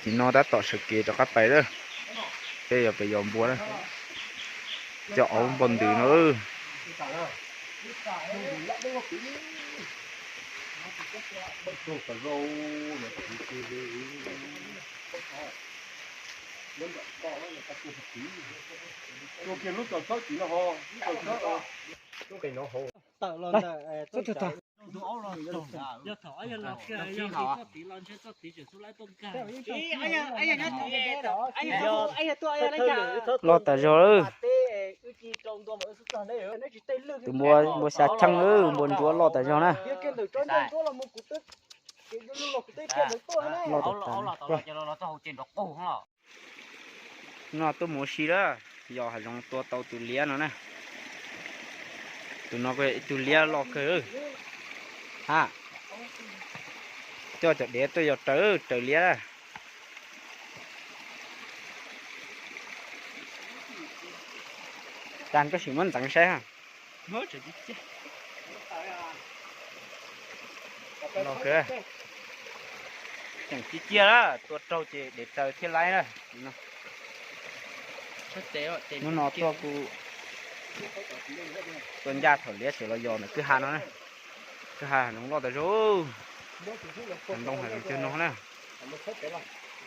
Nim no tab tom sawv kev rov qab pais lawm. Tej yog pem yos npua na, cov auv npau ntws no. Loj tas zog lawm. Tus npua, npua xya cheej lawm, npua ntsuab loj tas zog na. Loj tas tas. No tuaj mus ua si lawm, yog hav zoov tua tau tus liab no na. Tus no ib tug liab loj kawg. Ha, coj cov dev tuaj yos raws, raws liab. Cas koj sim muab ntxeev saib ha. Loj kawg. Tseem ciaj ciaj lawm, tua raug ces dev raws thiaj laib na. Hnub no tuaj kuj tuaj ncaj thaum liab tseem los yos ntawm kwj ha no na. Kwj ha hav zoov loj tas zog. Hav ntoo hav zoov cuag no na.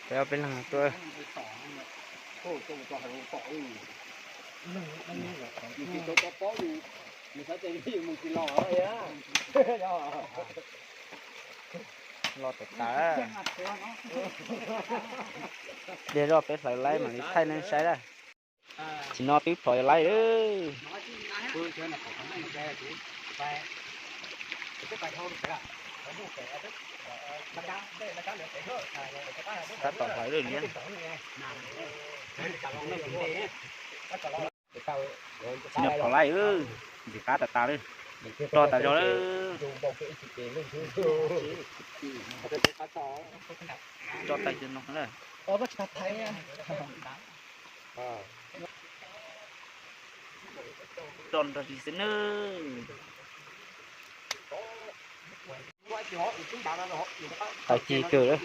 Peb ob peb leeg tuaj. Loj tas tas. Pliag zoj peb hlawv laib mam li thaij nej saib lawm. Tam sim no twb plhov laib lawm. Tab tom hlawv lawm liab. Tam sim no plhov laib, ntxim qab tas tas lawm. Rog tas zog lawm. Rog tas zog no lawm. Rog nrog zis xwb nawb. Tawv ci kawg lawm.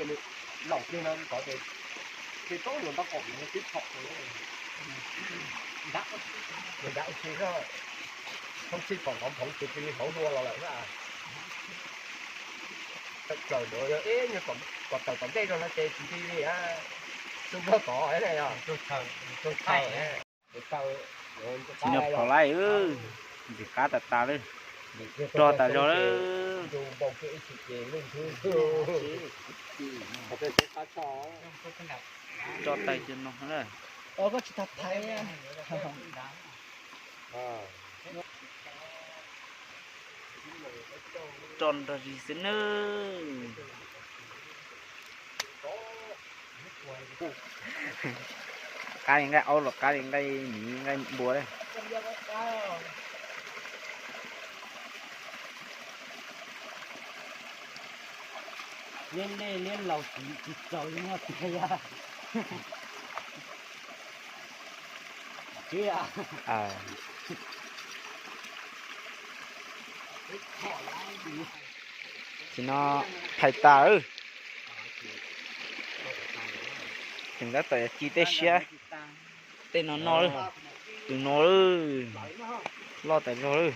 Plaws ntawd kom tawm tom ntej zog no ces tsis nti li, xub npog tod. Tam sim no plhov laib, ntxim qab tas tas lawm. Rog tas zog lawm. Rog tas zog no lawm. Rog nrog zis xwb nawb. Qab li nqaij aub los qab li nqaij miv nqaij npua lawm. Liab lej liab laus tsis tsis txaus li muaj tiag yog. Tam sim no phais tas lawm. Tseem tab tom ci tej siab. Tej no no lawm. Tus no lawm. Loj tas zog lawm.